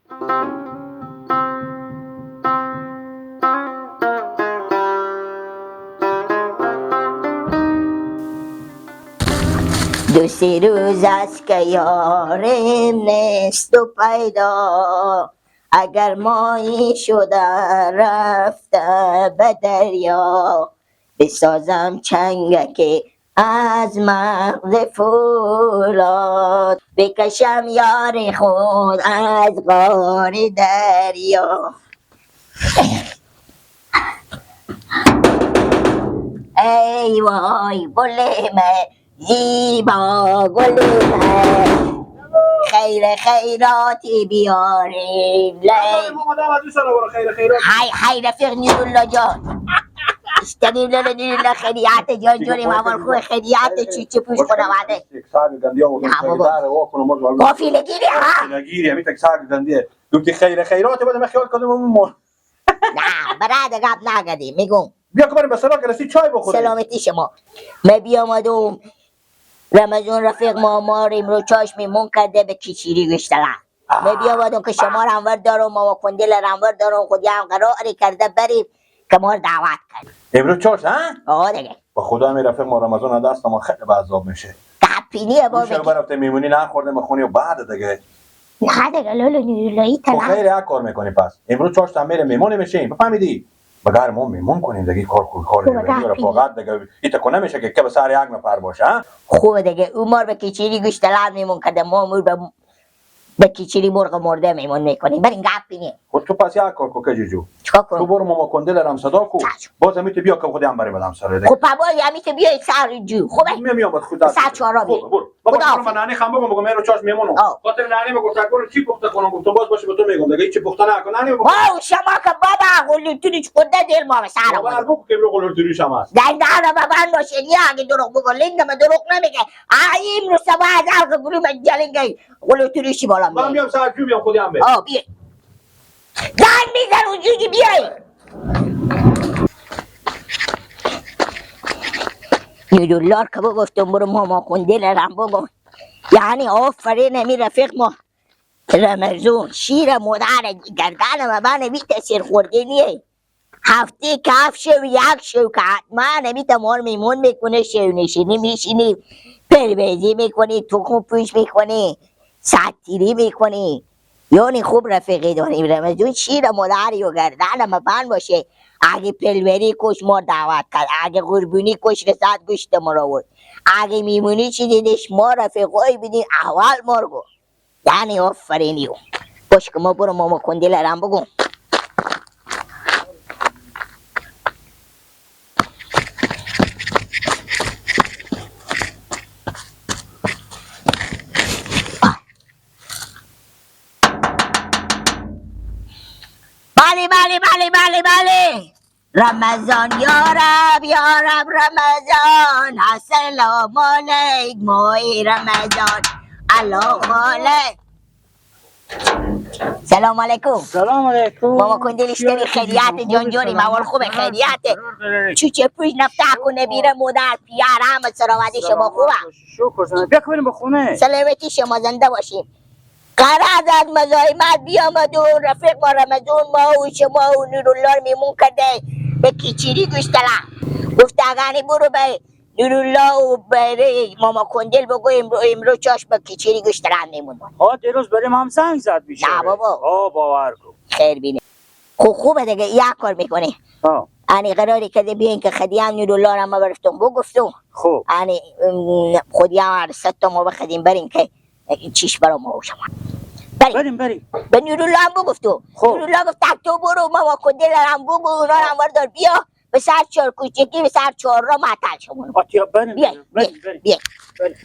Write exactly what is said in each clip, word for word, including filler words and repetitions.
دو سه روز است که یارم نیست و پیدا، اگر ماهی شده رفته به دریا، بسازم چنگکی از مغز فولاد، بکشم یار خود از غار دریا. ای وای گل من، زیبا گل من، خیر خیراتی بیارین. لی، های های رفیق نیرالله جان، اشتری لولو نیرالله خیریت جان جوری مامور خوب خیریت چی چی پوش کنه واده. نه بابا. گافی نگیری ها. نگیری همی تک ساگ گندیه. گفتی خیر خیراتی، بعد من خیال کردم اون مر- نه، برای ده گپ نگدی، می‌گم. بیا که بریم به سراغ رسی چای بخوریم. سلامتی شما. من بیامدم، رمضان رفیق ما، ما رو امروز چاش میمون کرده به کیچیری گشتلن. آه. من بیامدم که شما رو هم ور دارم، ما و کندیل رو هم ور دارم، خودی هم قراری کرده بریم که ما رو دعوت کرد. امروز چاش، ها؟ آه دیگه. به خدا می رفیق ما رمضان دست ما خیلی به عذاب می‌شه. گپی نیه با می‌شه میگی. برفته میمونی نخورده مخونی و بعد دیگه. نه دیگه، لولو نیراللهی خب تلم. خیلی، یک کار می‌کنی پس. امروز چاش تا میره میمون می‌شیم. بفهمیدی؟ بگر ما میمون کنیم دیگه، کار کن، کار خوبه، نمی‌کنی. گپی. رفاقت دیگه. این تا کنه می‌شه که که به سر یک نفر باشه، ها؟ خوبه دیگه، او مار به کیچیری گوش تلم میمون کده، ما مور به، به کیچیری مرغ مرده میمون می‌کنیم. برین گپی نیه. خب تو پس یک کار کن که جوجو. چیکار کنم؟ تو برو ماما کندل رو هم صدا کو. چشم. باز همیته بیا که خودی هم بریم آدم سر دیگه. خب بابا، همیته بیا سر جو. خوبه؟ میام، میام، خود سر چهارا بیا. برو، برو. بابا، خدا برو، حافظ. من نانی خام بگم، بگم، ایرو چاش میمونو. آه. خاطر نانی بگم، تک برو چی پخته کنم، گفتم، باز باشه به تو میگم، دیگه هیچ پخته نکن، نانی بگم. آه، شما که بابا، غلو توری چی خود دل ما به سر بابا، آورد. هر بگو که برو غلو توری شما است. دل دهن ما بند باشه، یا اگه دروغ بگو، لنگ ما دروغ نمیگه. آه، امروز صبح از حلق گلو من جلنگه غلو توری شی بالا من میگه. میام ساعت جو میام، خودی هم بریم. آه، بیا. زنگ می‌زن اونجوری بیای. نیرالله که بگفتم برو ماما کندل رو هم بگو. یعنی آفرین همی رفیق ما رمضان، شیر مادر گردن ما بنه بیت سیر خورده نیه. هفته که هفت شو، یک شو که حتما همی تا مار میمون می‌کنه، شو نشینی می‌شینی، پلویزی می‌کنی، تخم پوش می‌کنی، ستیری می‌کنی. یعنی خوب رفیقی داریم. رمضان شیر مادری و گردن ما بند باشه. اگه پلوری کش ما دعوت کرد، اگه قربونی کش رسد گوشت ما را بود، اگه میمونی چی دیدش ما رفیقای بیدیم احوال ما رو گفت. یعنی آفرینی او. باش که ما برو ماما کندیل رو هم بگو. بله، بله، بله، بله، بله. رمضان یا رب، یا رب رمضان. السلام علیک ماهی رمضان. الله علیک. سلام علیکم. سلام علیکم. ماما کندیل اشتری خیریت جان جوری، موال خوبه خیریت. چوچه پوش نفته کنه بیره مادر پیار همه سلامتی شما خوبه. شکر شما. بیا که بریم به خونه. سلامتی شما زنده باشیم. قرار از مزاحمت بیامد و رفیق ما رمضان ما و شما و نورالله رو میمون کرده به کیچیری گوشتلم. گفت اگانی برو به نورالله و بره ماما کندل بگو امرو، امرو چاش به کیچیری گوشتلم میمون. ها، دیروز بریم هم زنگ زد بیچاره. نه بابا. ها، باور کن. خیر بینه. خب خوبه دیگه، یک کار می‌کنی. ها. انی قراری کده بیاین که خدی هم نورالله رو ما برفتم بگفتم. خب. انی، ام، خودی هم هر صد تا ما بخدیم برین که چیش برا ما و شما. بریم. بریم، بریم. به نورالله هم بگفتم. خب. نورالله گفت: «تک تو برو، ما واکو دل هم بگو، اونا رو هم بردار بیا.» به سر چهار کوچکی، به سر چهار را معطل شمون. آتیا، بریم، بیاین، بریم، بریم، بریم. بیاین. بریم.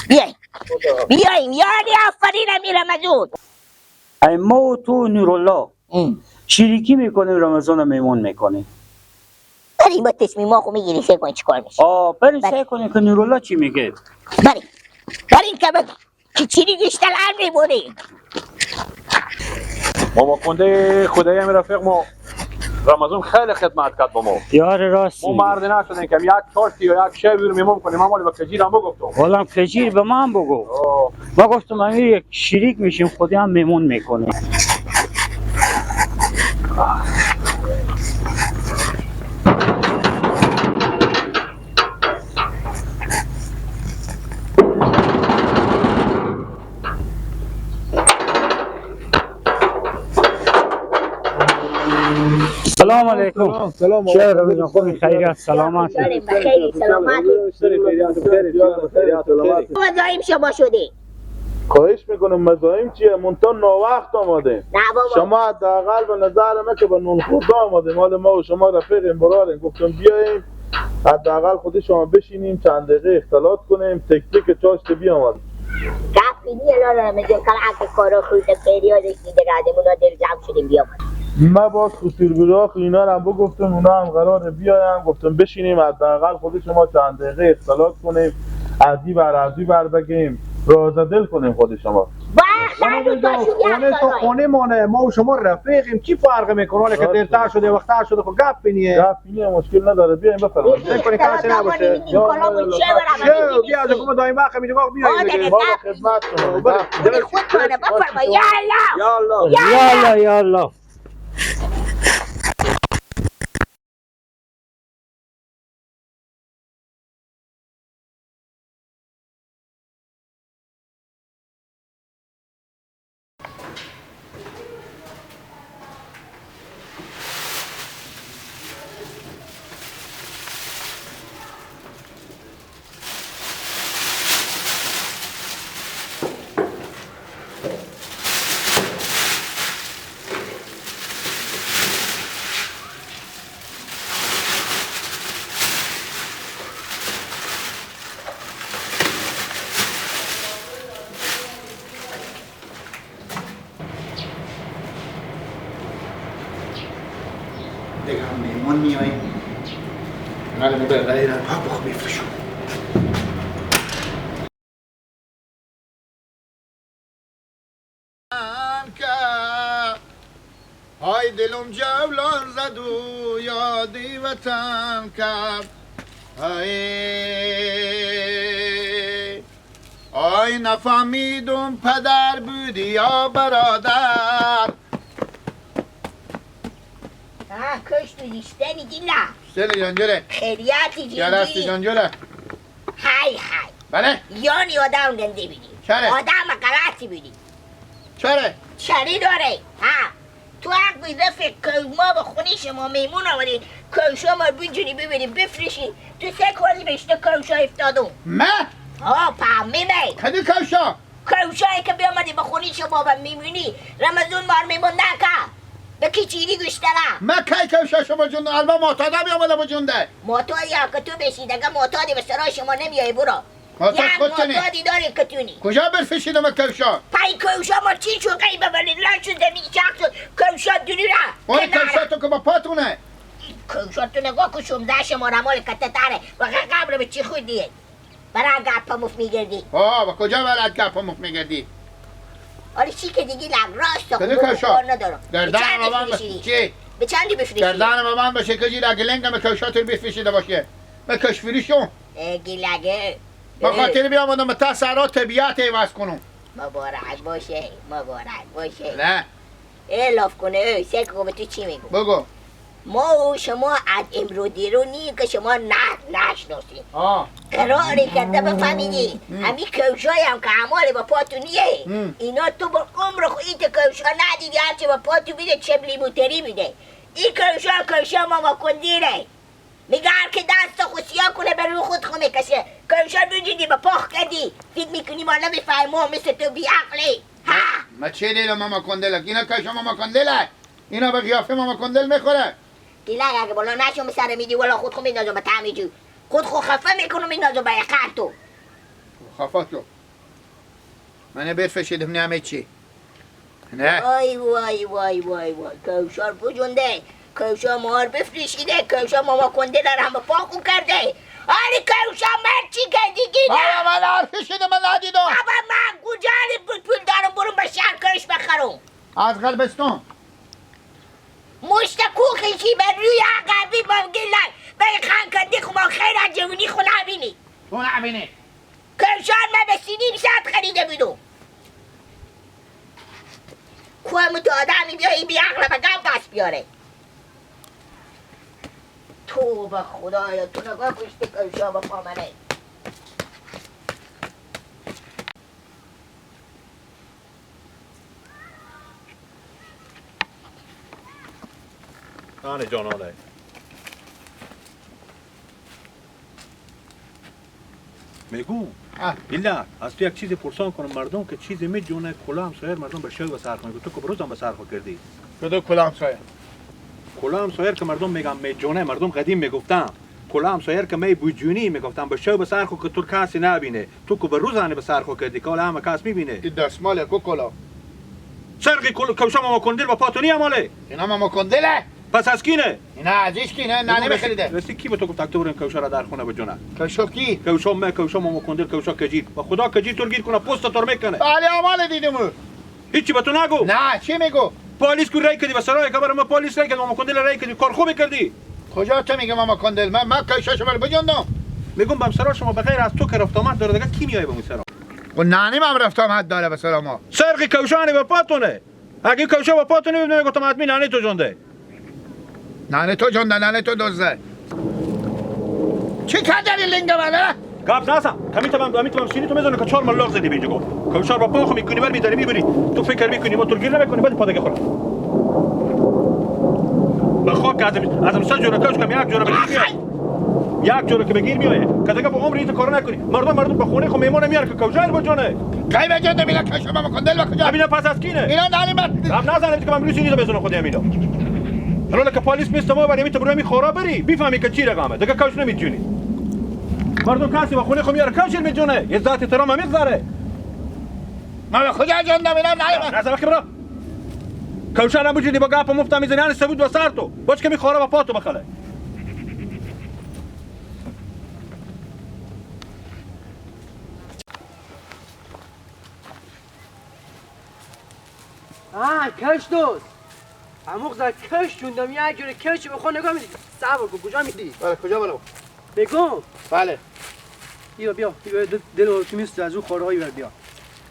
بیاین. خدا. بیاین. یعنی آفرین امیر رمضان. ای ما و تو و نورالله. ام. شریکی می‌کنیم، رمضان رو مهمون می‌کنیم. بریم با تصمیم ما خو می‌گیریم، سعی کنیم چی کار می‌شه. آه، بریم بریم. سعی کنیم که نورالله چی میگه. بریم. بریم که بگیم. که چی دیگه اشتلال می‌بریم. ماما کنده خدایی هم رفیق ما رمضان خیلی خدمت کرد با ما. یار راست ما می‌گی. مرد نشدیم که یک چاشتی یا یک شی بیر میمون کنیم. من ولی به کجیر هم بگفتم. والا کجیر به من بگو. آه. ما گفتم امیر یک شریک می‌شیم، خودی هم میمون می‌کنیم. سلام علیکم. سلام. چه روز خوبی، خیریت، سلامت؟ بله، بخیر، سلامت. مزاحم شما شدیم. خواهش می‌کنم، مزاحم چیه؟ من تا ناوقت آمدیم. نه بابا. شما حداقل به نظر من که به نون خورده آمدیم. حال ما و شما رفیقیم، براریم. گفتم بیاییم، حداقل خودی شما بشینیم، چند دقیقه اختلاط کنیم، تک تک چاشت بیامد. گپ اینی الان هم جو کل عکس کارا خود پریاد دیگه، ردمون دل جمع شدیم بیامد. ما باز خطور براق اینا رو هم بگفتم، اونا هم قرار بیایم، گفتم بشینیم حداقل خود شما چند دقیقه اختلاط کنیم، از این ور از این ور بگیم، راز دل کنیم خود شما. با خیلی تو شو اونه تو خونه مانه، ما و شما رفیقیم، چی فرق می‌کنه؟ حالا که دیرتر شده، وقتتر شده، خب گپ بینیه. گپ بینیه، مشکل نداره، بیایم بفرمایید. فکر کنی کسی نباشه. شو، بیا از خود دایم وقت می‌شه، وقت بیایم دیگه. ما به خدمت شما. خود کنه، بفرما. یا الله. یا الله. یا الله، یا الله. دیگه هم مهمان می‌آییم. قال مو به غیر هم بخ می‌فروشم. که های دلم جولان زد و یادی وطن کرد. های، آی نفهمیدم پدر بودی یا برادر. آه، کشت و دیشتنی گیلا. سنی جان جره. خیریاتی جان جره. های های. بله. یعنی آدم گنده بیدی. چره؟ آدم غلطی بیدی. چره؟ چری داره. ها. تو حق بیده فکر کن ما به خونی شما میمون آمدی. کوشا ما بینجونی ببینی بفروشی. تو سه کالی بشته کوشا افتادو. من؟ ها، پهمی می. کدی کوشا؟ کوشایی که بیامدی به خونی شما به میمونی. رمضان مار میمون نکه. به کی چینی گوشتره. من کی کوشا شما جون البا معتاده بیامده به جون ده. معتاد یا که تو بشی دگه معتادی به سرای شما نمیای برو. معتاد یک خود تنی. معتادی داری که تونی. کجا برفشیدم کوشا؟ پای کوشا ما چی شو غیبه ولی لنچو دمی شخص کوشا دونی را. اون کوشا تو که با پاتونه. کوشا تو نگاه کن شونزده شماره مال کته تره. و قبل به چی خودیه؟ برای گپ مفت می‌گردی. آه، و کجا برای گپ مفت می‌گردی؟ آره چی که دیگه لگ راست کدی خوب کوشا؟ کار ندارم. گردن به چندی بابام بفروشی؟ چی؟ به چندی بفروشی؟ گردن بابام بشه که جی لگ لنگ همه کوشا تو بفروشی ده باشه. به کش فروشم. اه، گیلگه. به اه. خاطر بیام آدم تا سرا طبیعت عوض کنم. مبارک باشه، مبارک باشه. نه. ای لاف کنه، ای سیک، خب تو چی می‌گو؟ بگو. ما و شما از امرو دیرو نی که شما نه نشناسیم. آه. قراری کرده بفهمیدی. هم. همی کوشای هم که اعمال با پاتو نیه. هم. اینا تو با عمر خو ایت کوشا ندیدی، هرچی با پاتو بیده چبلی موتری بیده. ای کوشا، کوشا ماما کندیره. میگه هر کی دست خو سیاه کنه، به رو خود خو می‌کشه. کوشا بجیدی به پاخ کردی. فکر می‌کنی ما نمی‌فهمیم؟ ما مثل تو بی‌عقلی. ها! ما چه لیلو ماما کندلک؟ اینا کوشا ماما کندلک. اینا به قیافه ماما کندل می‌خوره. دیلک اگه بالا نشو، می سر میدی، والا خود خو میندازم به تمی جو. خود خو خفه می‌کنم، میندازم به یقه تو. خفه تو. منه بیر فشیدم، نه همه چی. نه. وای، وای، وای، وای، وای. کوشار بجنده. کوشا مار بفریشیده. کوشا ماما کنده در همه پاکو کرده. آری کوشا مرد چی کردی گیده؟ بابا، من حرفی شده من ندیدم. بابا، من گجالی پول دارم برم به شهر کش بخرم. از قلبستان. مشت کوخشی به روی عقبی با گلن. به خان کندی خو ما خیر از جوونی خو نبینی. تو نبینی. کمشان من به سی نیم ساعت خریده بودم. کوه متو آدمی بیایی بی عقل به گم دست بیاره. تو به خدایا، تو نگاه کشتی کمشان به پا منه. آنه جانانه. میگو، آه. ایلا، از تو یک چیزی پرسان کنم، مردم که چیزی می‌جونه، کلا همسایر مردم به شو به سر خو می‌گو، تو که بروز هم به سر خو کردی. کدو کلا همسایر؟ کلا همسایر که مردم می‌گن می‌جونه، مردم قدیم می‌گفتن، کلا همسایر که می بوجونی می‌گفتن، به شو به سر خو که تو کسی نبینه، تو که بروز هم به سر خو کردی، که حالا همه کس می‌بینه. این دستماله کو کلا؟ سرقی کل-، کوشا ماما کندل با پاتونی هماله. اینا ماما کندله. پس از کینه؟ اینا از هیچ کی نه، نانی راستی، بخریده. راستی کی به تو گفت تو برین کوشا را در خونه بجونه؟ کوشا کی؟ کوشا مه، کوشا ماما کندل، کوشا کجیر. و خدا کجیر تو رو گیر کنه، پوست تو رو می‌کنه. بله، اعمال دیدم او. هیچی به تو نگو؟ نه، چی می‌گو؟ پالیس کو رای کدی، به سرای خبر ما پالیس رای کدی، ماما کندل رای کدی، کار خوبی کردی. کجا تو می‌گی ماما کندل؟ من، من کوشا شما رو بجندم. می‌گم به همسرا شما به غیر از تو که رفت آمد داره، دیگه کی میایه به همسرا؟ و نانی هم رفت آمد داره به سراما. سرقی کوشانی به پاتونه. اگه کوشا با پاتو نمی‌بینه، گفتم حتمی ننه تو جنده. ننه تو جنده، ننه تو دزده. چی کار داری لنگه بله؟ گپ نزن. کمی تمام، کمی تمام سینی تو می‌زنه که چهار ملاق زدی به اینجا گفت. کوشا با پا خو می‌کنی، بر می‌داری می‌بری. تو فکر می‌کنی ما تو رو گیر نمی‌کنی، بعد پا دیگه خورم. به خاک از این، از این سه جوره کوش کم یک جوره بگیر می‌آیه. یک جوره که بگیر می‌آیه. که دیگه با عمر این کارو نکنی. مردم، مردم به خونه خو میمون میاره که کوشا با جونه. کی به جنده میلا کوشا با مکندل و کجا؟ همینا پس از کینه؟ اینا نالی مرد. هم نزنه که من روسی نیده بزنم خودی همینا. حالا که پالیس میسته ما بریم تو برو می خورا بری. بفهمی که چی رقمه. دیگه کوش نمی‌جونی. مردم کسی با خونه خو میاره کوش می‌جونه. یه ذات احترام هم می‌گذاره. ما به کجا جنده میلا نالی مرد. نزنه که برو. کوشا نبوجونی با گپ مفت می‌زنی. یعنی ثبوت و سر تو. باش که می خورا با پاتو بخله. آه، کش دوست. اموخ زر کش چوندم، یک جوره کش به خود نگاه می‌دی. صبر کن، کجا می‌دی؟ بله، کجا برم؟ بگم. بله. بیا، بیا، بیا، دل، دل و تو میست از او خورایی بر بیا.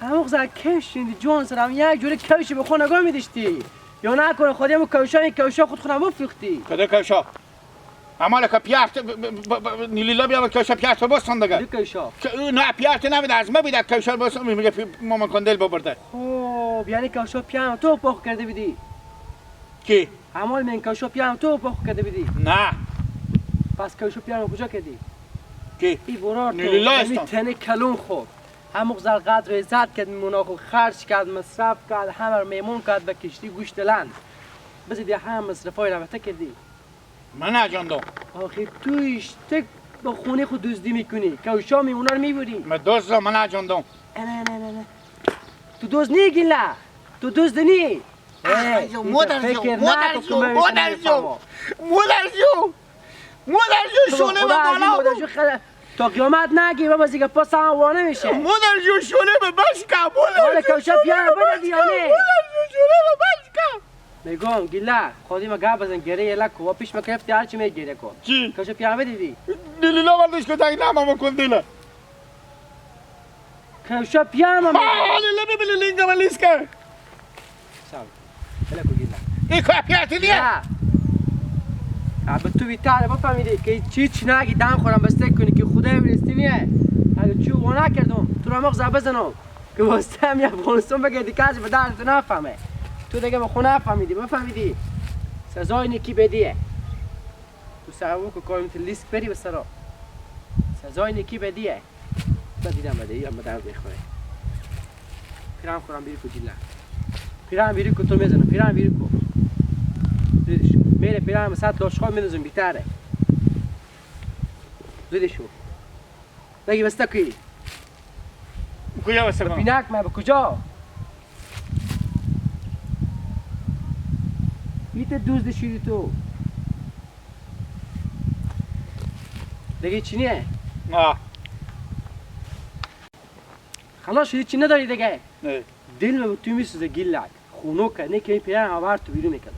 اموخ زر کش چوندی، جان سرم، یک جوره کش به خود نگاه می‌داشتی. یا نکنه خودی همون کوشا، این کوشا خود خودم بفروختی. کده کوشا؟ اما لکه پیاز ب-، ب-، ب-، ب-، نیلیلا بیا به کشا پیاز تو بستن دیگه. دو کشا. که او نه پیاز نمیده، از ما بیده کشا بستن، میگه پی-، ماما کندل ببرده. خب، یعنی کشا پیام تو پخ کرده بیدی؟ کی؟ اما من کشا پیام تو پخ کرده بیدی؟ نه. پس کشا پیام کجا کردی؟ کی؟ ای برار تو، نیلیلا همی استان. تنه کلون خو. هموق زر قدر و عزت کرد، مونا خو خرج کرد، مصرف کرد، همه رو میمون کرد، به کشتی گوشت لند. بزیدی همه مصرفای رابطه کردی. من نجاندم. آخه تو ایشته با خونه خود دزدی می‌کنی، کوشا میمونا رو می‌بری. من دزدم، من نجاندم. نه، نه، نه، نه. تو دزد نی گیلا. تو دزد نی. اه، اه، مادر جو، مادر جو، مادر جو. مادر جو. مادر جو، شونه به بالا. مادر جو خدا. تا قیامت نگی، بابا، زیگه پاس هم وانه می‌شه. مادر جو، شونه به بشکه، مادر جو، کوشا پیانه بده دیانه. مادر جو، شونه به بشکه. میگم، گیلا، خودی ما گپ بزن، گره یه لک کو. و پیش ما گرفتی، هر چی می‌گیره کو. چی؟ کشو پیامه دیدی؟ دلیلا وردش کو، تاگی نامه مکن دیله. کشو پیامه. ها، لیله بی بلی لینگا ملیس که. سام. بله کو گیلا. ای کو پیاتی دیه. نه. ابا تو بیتره بفهمیدی که چی چی نگی دم خورم بسته کنی که خدای ورستی نیه. اگه چی وانه کردم، تو را مغز بزنم. که واسه همی افغانستان بگردی، کسی به درد تو نفهمه. تو دیگه به خونه نفهمیدی، بفهمیدی. سزای نیکی بدیه. تو سوار که کارم تو لیست بری به سرا. سزای نیکی بدیه. تا دیدم بده، ایران به درد می‌خوره. پیرم خورم بیری کو دیله. پیرم بیری کو تو می‌زنم، پیرم بیری کو. زودی شو. میره پیرم صد داشت خواه می‌نزم بیتره. زودی شو. بگی بسته کی؟ کجا بسته کنم؟ پینک من به کجا؟ ایت دوز دشیدی تو. دیگه چی نیه؟ آه. خلاص شدی، چی نداری دیگه؟ نه. دل من به تو می‌سوزه گیلک. خونو که نه که این پیرم آورد تو بیرون می‌کنم.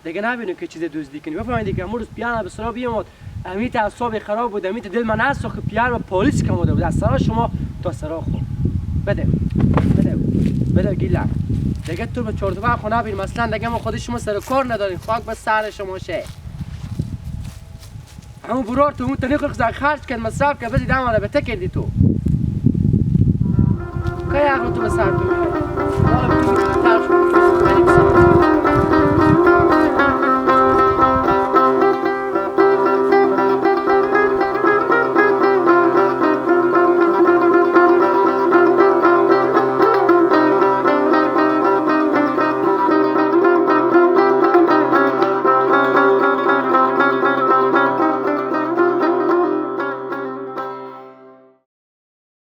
دیگه نبینم که چیز دزدی کنی. بفهمید که امروز پیانه به سرا بیامد. امیت اعصاب خراب بود، امیت دل من نسوخت که پیار به پلیس کموده بود. از سرا شما تا سرا خو. بده. بده. بده گیلک. دیگه تو به چهار تا خونه بیر. مثلاً دیگه ما خود شما سر کار نداریم. خاک به سر شما شه. همون برار تو اون تنی خود خرج کرد، مصرف کرد، بزید همه رو به ته کردی تو. که عقل تو به سر تو می‌خوره؟ حالا به تو می‌خوره، ترس.